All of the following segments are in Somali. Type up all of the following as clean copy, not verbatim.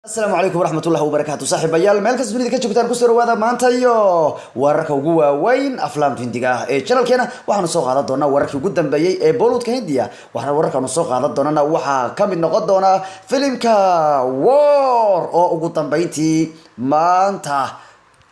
Asalaamu calaykum waraxmatullahi wabarakaatu, saaxiibayaal meel kasta dunida ka joogtaan, kusoo dhawaada maanta iyo wararka ugu waaweyn aflaamta Hindiga ah ee channelkeena. Waxaanu soo qaadan doonaa wararkii ugu dambeeyey ee Bollywoodka Hindiya. Waxaana wararkaanu soo qaadan doonana waxaa ka mid noqon doona filimka War oo ugu dambeyntii maanta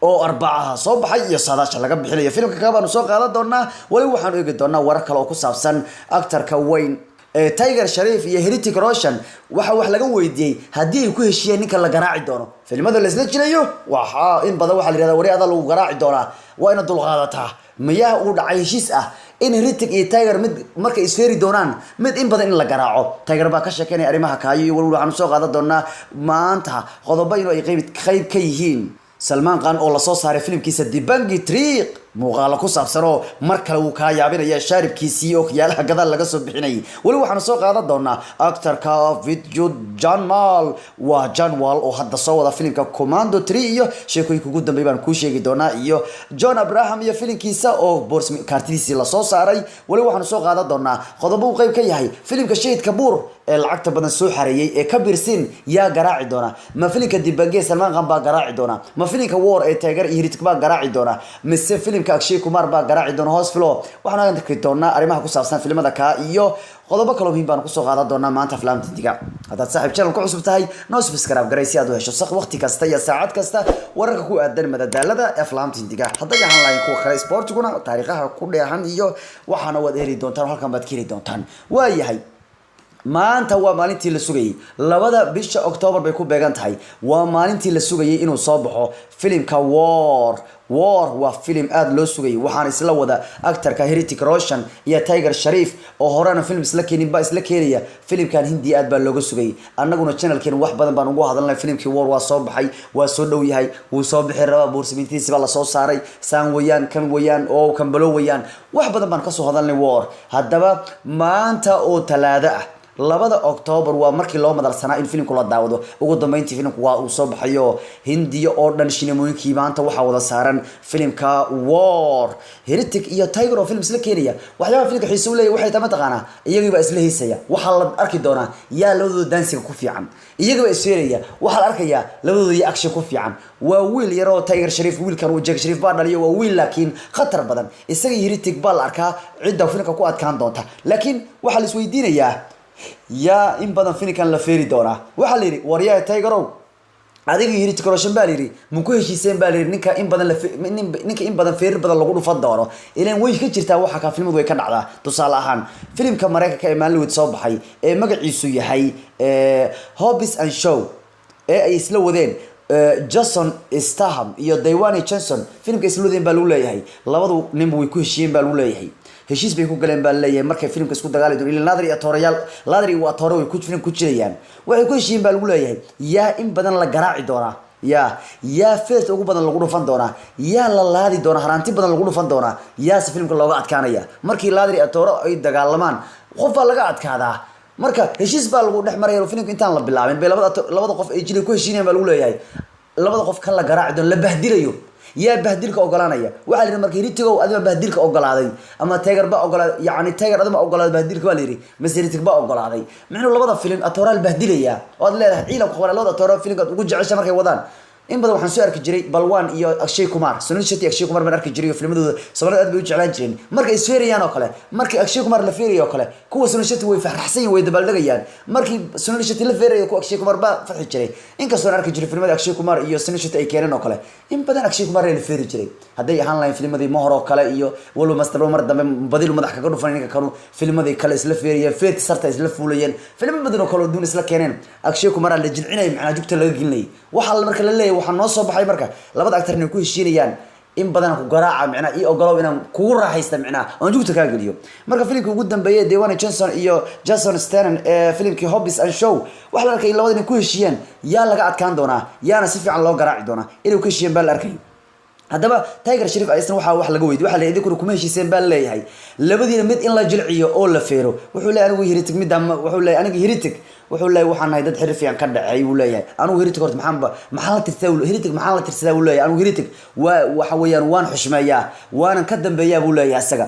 oo Arbacaha soo baxay iyo saadaasha laga bixinayo filimka kabaanu soo qaadan doonaa. Weli waxaanu eegi doonaa warar kale oo ku saabsan actarka weyn ee Tiger Shariif iyo Heritic Roshan. Waxa wax laga weydiiyey haddii ay ku heshiiyeen ninka la garaaci doono filimada laisla jirayo. Waxaa in badan waxaa la yihahdaa, wari adaa lagu garaaci doonaa, waa ina dulqaadataa. Miyaha uu dhacay heshiis ah in Heritic iyo Tiger mid markay isfeeri doonaan mid in badan in la garaaco? Tiger baa ka sheekeynaya arrimaha kaayo, iyo weli waxaanu soo qaadan doonaa maanta qodobo inuu ay qayb ka yihiin Salmaan Khan oo lasoo saaray filimkiisa Dabangg 3, muuqaalo ku saabsan oo mar kale wuu kaa yaabinaya shaaribkiisii oo khiyaalaha gadaal laga soo bixinayay. Weli waxaanu soo qaadan doonaa actarka Vidyut Janmal, waa Janwal oo hadda soo wada filimka Commando 3, iyo sheekooyinka ugu dambeey baan kuu sheegi doonaa, iyo John Abraham iyo filimkiisa oo boors kaartidiisii lasoo saaray. Weli waxaanu soo qaadan doonaa qodobo uu qayb ka yahay filimka Shahid Kapoor ee lacagta badan soo xareeyey ee Kabir Singh. Yaa garaaci doona? Ma filimka Dabangg Salmaan Khan baa garaaci doona? Ma filimka War ee Tiger iyo Hrithik baa garaaci doona? Mise filimka Akshay Kumar baa garaaci doona? Hoos filo, waxaan arki doonaa arrimaha ku saabsan filimada kaa iyo qodobo kaloo muhiim baan kusoo qaadan doonaa maanta aflaamta Hindiga. Haddaad saaxiib channel ku cusub tahay, noo subscribe garay si aad u hesho sak waqti kasta iyo saacad kasta wararka ku aadan madadaalada aflaamta Hindiga. Hadday ahaan lahayn kuwa kale, sportiguna, taariikhaha ku dheehan iyo waxaana waad heli doontaan, halkan baad ka heli doontaan. Waayahay, maanta waa maalintii la sugayey, 2da bisha Octoobar bay ku beegan tahay. Waa maalintii la sugayay inuu soo baxo filimka War. War waa filim aada loo sugayay, waxaana isla wada actarka Heritic Roshan iyo Tiger Shariif oo horena film isla keenin baa isla keenaya filimkan. Hindi aad baa looga sugayay, annaguna channelkeen wax badan baan ugu hadalnay. Filimkii War waa soo baxay, waa soo dhow yahay, wuu soo bixi rabaa, buursamiintiisi baa lasoo saaray, saan wayaan, kan wayaan oo kan balo wayaan, wax badan baan kasoo hadalnay War. Haddaba maanta oo Talaado ah, 2da Octoobar, waa markii loo madalsanaa in filimku la daawado. Ugu dambeyntii filimku waa uu soo baxayo, Hindiya oo dhan shinemooyinkii maanta waxaa wada saaran filimka War, Heritic iyo Tiger oo film isla keenaya. Waxyaabaha filimka xiise u leeyahy waxay tahay, mataqaanaa, iyagii baa isla hiisaya. Waxaa la arki doonaa yaa labadooda daansiga ku fiican, iyagii baa isfeeraya. Waxaa la arkayaa labadooda iyo action ku fiican. Waa wiil yaroo Tiger Shariif, wiilkan uu Jack Shariif baa dhaliyo, waa wiil laakiin khatar badan. Isaga iyo Heritic baa la arkaa cidda filimka ku adkaan doonta, laakiin waxaa la isweydiinayaa yaa in badan filimkan la feeri doonaa. Waxaa la yidhi, waryaa Tigerow, adiga iyo Hrithik Roshan baa la yidhi, ma ku heshiiseen baa la yidhi ninka in badan la ninka in badan feerir badan lagu dhufan doono? Ilan way ka jirtaa waxa ka filmadu way ka dhacdaa. Tusaale ahaan, filimka Mareykanka ee maalin soo baxay ee magaciisu yahay Hobbs and Shaw ee ay isla wadeen Jason Statham iyo Dwayne Johnson, filimka isla wadeen baa lagu leeyahay labadu ninba way ku heshiiyeen baa lagu leeyahay, heshiis bay ku galeen baa leeyahay markay filimka isku dagaali doon ilaa laadar iyo atoorayaal, laadar iyo atoore way ku filim ku jirayaan. Waxay ku heshiiyeen baa lagu leeyahay yaa in badan la garaaci doonaa, yaa feerta ugu badan lagu dhufan doonaa, yaa la laadi doonaa, haraanti badan lagu dhufan doonaa, yaase filimka looga adkaanaya. Markii laadar iyo atoore ay dagaalamaan, qof baa laga adkaadaa. Marka heshiis baa lagu dhex maraya filimka intaan la bilaabin bay labada qof ay jilay ku heshiinayaan baa lagu leeyahay labada qof kan la garaaci doono, la bahdilayo, yaa bahdilka ogolaanaya. Waxaa la yidhi, marka Hrithikow adima bahdilka ogolaaday ama Tiger ba ogolaaday? Yacni Tiger adima ogolaaday bahdilka baa la yidhi, mise Hrithik baa ogolaaday? Micnuu labada filim atooraal bahdilaya oo aad leedahay ciidan ku qabana labada atoora filimkaad ugu jecesha markay wadaan. In badan waxaan soo arki jiray Balwan iyo Akshay Kumar, Sunil Shetty, Akshay Kumar baan arki jiray, oo filmadooda Soomaalida aad bay u jeclaan jireen. Markay isfeerayaan oo kale, markii Akshay Kumar la feerayo oo kale, kuwa Sunil Shetty way faraxsan yihiin, way dabaaldegayaan. Markii Sunil Shetty la feerayo, kuwa Akshay Kumar baa farxi jiray. Inkastoo aan arki jiray filmada Akshay Kumar iyo Sunil Shetty ay keeneen oo kale, in badan Akshay Kumar la feeri jiray hadday ahaan lahayn filmadii Mohor oo kale iyo walow master mar dambe badilu madax kaga dhufan ninka kanu, filmadii kale isla feerayeen, feerti sarta isla fuulayeen, filmo badan oo kale oo duun isla keeneen, Akshay Kumar la jilcinayay, macnaa jugta laga gelinayay. Waxaa marka la leeyahay, waxaa noo soo baxay marka labada actor inay ku heshiinayaan in badan ku garaaca, micnaa ii ogolow inaan kugu raaxaysta, micnaa oon jugta kaa geliyo. Marka filimkii ugu dambeeyay Dwayne Johnson iyo Jason Statham ee filimkii Hobbs and Shaw, waxaa la arkay in labada inay ku heshiiyeen yaa laga adkaan doonaa, yaana si fiican loo garaaci doonaa, inay ku heshiiyeen baa la arkay. Haddaba Tiger Sharif isna waxaa wax laga weydiy, waxa la idinkuna kuma heshiiseen baa leeyahay labadiina mid in la jilciyo oo la feero? Wuxuu leeyahay anigu Heritic midda, wuxuu leeyahay aniga Heritic, wuxuu leeyahay waxaan nahay dad xiriir fiican ka dhacay, wuu leeyahay. Anigu Heritic horta maxaan maxaan la tirsadaa, Heritic maxaan la tirsadaa, wuu leeyahay. Anigu Heritic waa waxa weeyaan waan xushmeeyaa, waanan ka dambeeyaa, buu leeyahay. Isaga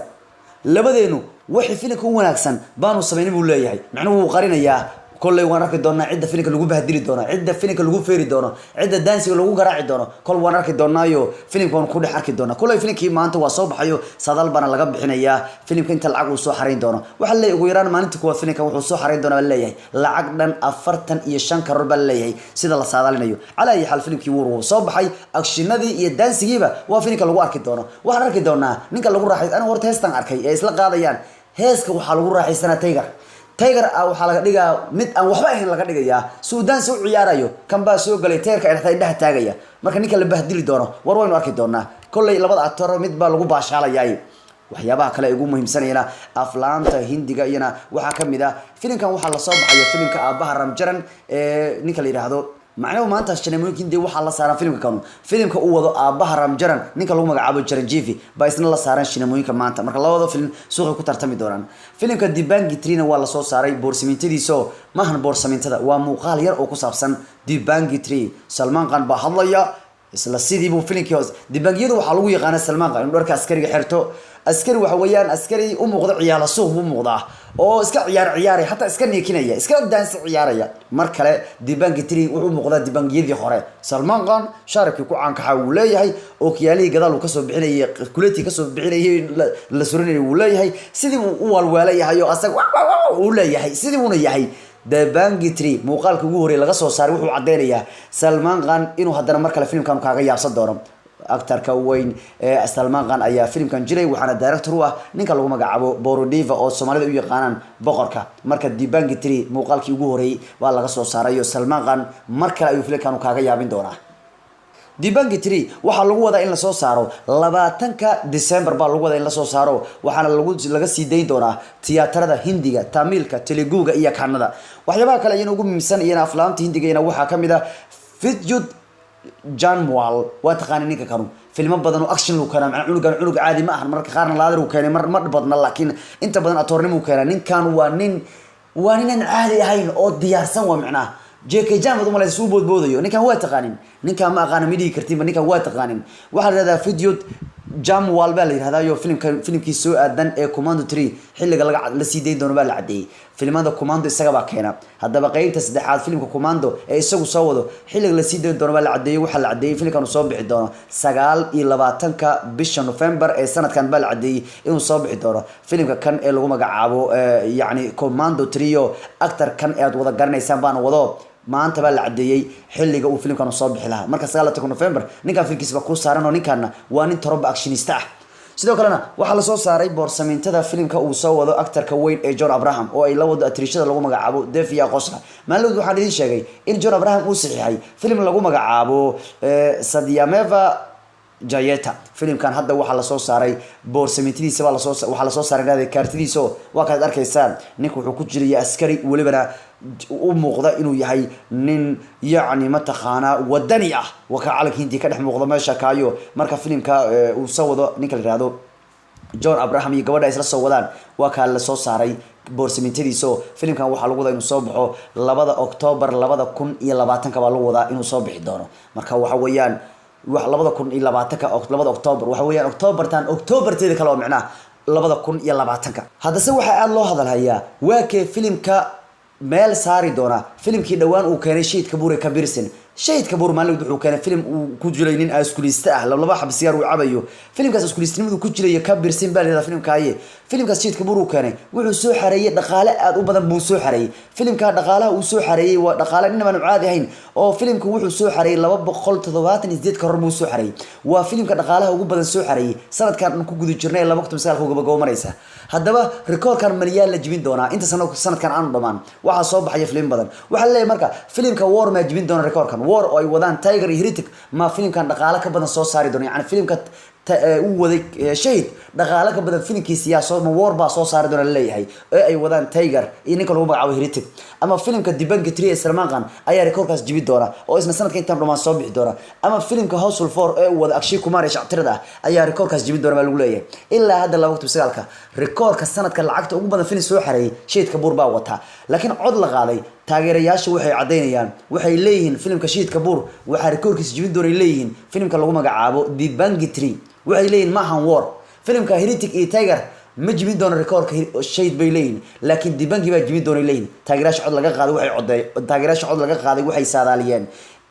labadeenu wixii filimka u wanaagsan baanu samaynin, buu leeyahay. Macnuhu wuu qarinayaa. Kolley waan arki doonaa cidda filimka lagu bahdili doono, cidda filimka lagu feeri doono, cidda daansiga lagu garaaci doono. Kol waan arki doonaayo filimka waan ku dhex arki doonaa. Kolley filimkii maanta waa soo baxayo, sadaal baana laga bixinayaa filimka inta lacag uu soo xarayn doono. Waxaa leeyahay ugu yaraan maalinta kuwaad filimka wuxuu soo xarayn doonaa leeyahay lacag dhan 45 karoor baa leeyahay, sida la saadaalinayo. Calaa ayi xaal filimkii War wuu soo baxay, akshinadii iyo daansigiiba waa filimka lagu arki doono. Waxaan arki doonaa ninka lagu raaxay. Aniga horta heestan arkay ee isla qaadayaan heeska waxaa lagu raaxaysanaa Tiger. Tiger ah waxaa laga dhigaa mid aan waxba ahayn laga dhigayaa, si uu daansi u ciyaarayo. Kan baa soo galay Tigerka ay indhaha taagaya. Marka ninka la bahdili doono war waynu arki doonaa. Kolley labada actor mid baa lagu baashaalayaay. Waxyaabaha kale ee ugu muhiimsanayana aflaanta Hindiga iyana waxaa kamid ah filimkan. Waxaa lasoo baxaya filimka aabaha Ramjaran ee ninka la yidhaahdo. Macnahu maanta shineemooyinka Hindiya waxaa la saaran filimka kanu, filimka uu wado aabaha Ramjaran, ninka lagu magacaabo Chiranjeevi baa isna la saaran shineemooyinka maanta. Marka labada film suuqay ku tartami doonaan. Filimka Dabangg 3-na waa lasoo saaray boorsamintadiiso. Maahan boorsamintada, waa muuqaal yar oo ku saabsan Dabangg 3. Salmaan Khan baa hadlaya isla sidii buu filimkii hoos. Dabangyadu waxaa lagu yaqaana Salmaan Khan inuu dharka askariga xirto. Askari waxa weeyaan askari u muuqda ciyaala suuq buu muuqdaa oo iska ciyaar ciyaaraya, hataa iska neekinaya, iska daansi ciyaaraya. Mar kale Dabangg 3 wuxuu u muuqdaa Dabangyadii hore. Salmaan Khan shaaribkii ku caankaxa wuu leeyahay, ookiyaalihii gadaal uu kasoo bixinayay, kuleetii kasoo bixinayay la surinayay wuu leeyahay, sidii buu u waalwaalayahay oo asaga uu leeyahay, sidii buuna yahay. Dabangg 3 muuqaalka ugu horreeyay laga soo saaray wuxuu caddeynayaa Salmaan Khan inuu haddana mar kale filimkan kaaga yaabsan doono. Actorka weyn ee Salmaan Khan ayaa filimkan jiray, waxaana director u ah ninka lagu magacaabo Borodiva oo Soomaalida u yaqaanaan Boqorka. Marka Dabangg 3 muuqaalkii ugu horreeyay waa laga soo saarayo, Salmaan Khan mar kale ayuu filimkan kaaga yaabin doonaa. Dabangg 3 waxaa lagu wadaa in lasoo saaro 20-ka December baa lagu wadaa in lasoo saaro, waxaana laga sii dayn doonaa tiyaatarada Hindiga, Tamiilka, Teleguga iyo Kanada. Waxyaabaha kale iyana ugu muhiimsan iyana aflaamta Hindiga waxaa kamid ah Vidyut Jammwal. Waa taqaani ninka kanu, filmo badan oo action uu keenaa. Macnaa cunugan cunug caadi ma ahan. Mararka qaarna laadir uu keenay, mar ma badna, laakiin inta badan atoornimo uu keenaa. Ninkan waa nin aan caadi ahayn oo diyaarsan. Waa macnaha Jackie Chan baad umalaysa suu boodboodayo. Ninkan waa taqaanin, ninkan ma aqaana ma dhihi kartinba, ninkan waa taqaanin. Waxaa la yihahdaa Vidyut Jammwal baa la yihahdaa. Yo filimka filimkii soo aadan ee Commando 3 xilliga laga la sii dayn doono baa la caddeeyey. Filimada Commando isaga baa keena. Haddaba qeybta saddexaad filimka Commando ee isagu soo wado xilliga la sii dayn doono baa la caddeeyey. Waxaa la caddeeyey filimkan uu soo bixi doono 29-ka bisha November ee sanadkan baa la caddeeyey inuu soo bixi doono filimka kan ee lagu magacaabo yacni Commando 3. Actor kan ee aad wada garanaysaan baana wado. Maanta baa la caddeeyey xilliga uu filimkan soo bixi lahaa. Marka 29-ka November ninkan filmkiisa baa kuu saaran oo ninkanna waa nin toroba actionista ah. Sidoo kalena waxaa lasoo saaray boorsamintada filimka uu soo wado actorka weyn ee John Abraham oo ay la wado atriishada lagu magacaabo Divya Khosla. Maalin waxaan idin sheegay in John Abraham uu saxiixay filim lagu magacaabo Satyameva Jayate. Filimkan hadda waxaa lasoo saaray boorsamintadiisa baa lasoo, waxaa lasoo saaray raadi kaartidiisa oo waa kaad arkaysaan. Ninka wuxuu ku jiraya askari, welibana u muuqda inuu yahay nin yacni mataqaanaa wadani ah. Waa ka calanka Hindiya ka dhex muuqda meesha kaayo. Marka filimka uu soo wado ninka la yihahdo John Abraham iyo gabadha isla soo wadaan waa kaa lasoo saaray boorsamintadiisa. Oo filimkan waxaa lagu wadaa inuu soo baxo 2-da Octoobar 2020-ka baa lagu wadaa inuu soo bixi doono. Marka waxa weeyaan wax 2020-ka, 2-da Octoobar waxa weeyaan Octoobartan Octoobarteeda kale oo micnaha 2020-ka. Haddase waxaa aada loo hadalhayaa waa kee filimka meel saari doona filimkii dhowaan uu keenay Shahid Kapoor ee Kabir Singh. Shahid Kapoor maalin wuxuu keenay filim uu ku jiray nin askulista ah, laba xabsiyaar uu cabayo. Filimkaas askulistinimadu ku jiray Kabir Singh baa la yidhahdaa filimkaaye. Filimkaas Shahid Kapoor uu keenay wuxuu soo xareeyay dhaqaale aad u badan buu soo xareeyay. Filimka dhaqaalaha uu soo xareeyay waa dhaqaale nin aan caadi ahayn oo filimku wuxuu soo xareeyay 278 karoor buu soo xareeyay. Waa filimka dhaqaalaha ugu badan soo xareeyay sanadkan aan ku guda jirnay 2009 gabagabo maraysa. Haddaba rikoorkan malyaa la jibin doonaa inta sano sanadkan aanu dhamaan? Waxaa soo baxaya filim badan. Waxaa leeyahay marka filimka War maa jibin doona rikoorkan? War oo ay wadaan Tiger iyo Hrithik ma filimkan dhaqaale ka badan soo saari doona? Yani filimka uu waday Shahid dhaqaale ka badan filimkiisa yaa soo ma War baa soo saari doona laleeyahay ee ay wadaan Tiger iyo ninka lagu magacaabo Hrithik, ama filimka Dabangg 3 ee Salmaan Khan ayaa rikoorkaas jibi doona oo isna sanadka intaan dhamaan soo bixi doona, ama filimka Housefull 4 ee uu wada Akshay Kumar ee shactirada ah ayaa rikoorkaas jibi doona baa lagu leeyahay. Ilaa hadda 2009-ka rikoorka sanadka lacagta ugu badan filim soo xareeyay Shahid Kapoor baa wataa. Laakiin cod la qaaday taageerayaasha waxay caddaynayaan, waxay leeyihiin filimka Shahid Kapoor waxaa rikoorkiisa jibin doonay leeyihiin filimka lagu magacaabo Dabangg 3. Waxay leeyihiin maahan War, filimka Hrithik iyo Tiger Ma jibin doono rikoorka Shahid bay leeyihin, laakiin Dabangg baa jibin doonay leeyihin. Taageerayaasha cod laga qaaday waxay codeey, taageerayaasha cod laga qaaday waxay saadaaliyeen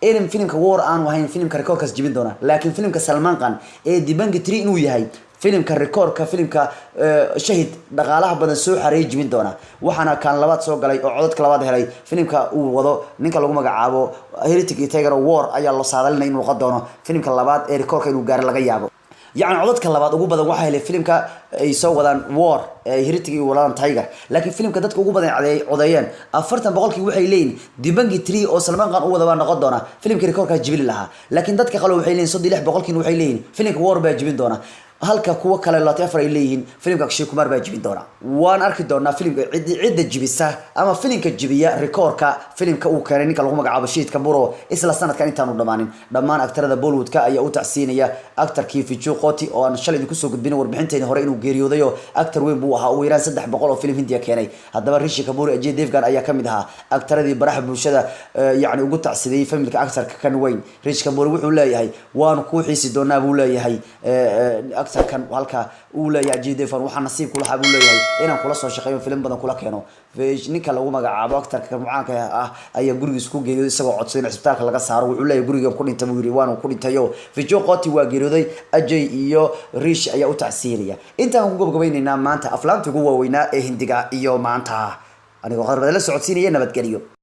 in filimka War aanu ahayn filimka rikoorkaas jibin doona, laakiin filimka Salman Khan ee Dabangg 3 inuu yahay filimka rikoorka filimka Shahid dhaqaalaha badan soo xareeyay jibin doona. Waxaana kaan labaad soo galay oo codadka labaad helay filimka uu wado ninka lagu magacaabo Hrithik iyo Tiger. War ayaa loo saadalinaya inuu noqon doono filimka labaad ee rikoorka inuu gaaro laga yaabo. Yacni codadka labaad ugu badan waxaa helay filimka ay soo wadaan War ee Hrithik iyo wadaan Tiger, laakiin filimka dadka ugu badan codeeyeen 40% waxay leeyihin Dabangg 3 oo Salman Khan u wada baa noqon doona filimkii rikoorkaa jibin lahaa, laakiin dadka qalo waxay leeyihin 36% waxay leeyihin filimka War baa jibin doona, halka kuwa kale 24 ay leeyihiin filimka Akshay Kumar baa jibin doona. Waan arki doonaa filimka cidda jibisa ama filimka jibiya rikoorka filimka uu keenay ninka lagu magacaabo Shahid Kapoor isla sanadkan intaanu dhamaanin. Dhammaan aktarada Bollywoodka ayaa u tacsiinaya aktarkii Viju Qoti oo aan shalay idinku soo gudbinay warbixinteeni hore inuu geeriyooday oo aktar weyn buu ahaa, ugu yaraan 300 oo filim Hindiya keenay. Haddaba Rishi Kapoor, Ajay Devgan ayaa kamid ahaa aktaradii baraha bulshada yacni ugu tacsidayay familka aktarka kan weyn. Rishi Kapoor wuxuu leeyahay waanu kuu xiisi doonaa buu leeyahay aktarkan, halka uu leeyahay Ajay Devgan waxaa nasiib kula buu leeyahay inaan kula soo shaqeeyo, filim badan kula keeno. Ninka lagu magacaabo aktarka mucaanka ah ayaa gurigiisa ku geeriyooday isagoo codsaday in cisbitaalka laga saaro. Wuxuu leeyahay gurigan ku dhintay buu yiri, waanu ku dhintayo. Viju Qoti waa geeriyooday, Ajay iyo Rishi ayaa u tacsiinaya. Intaan ku gabagabaynaynaa maanta aflaamta ugu waaweynaa ee Hindiga iyo maanta anigoo qadar badan la socodsiinaya. Nabadgelyo.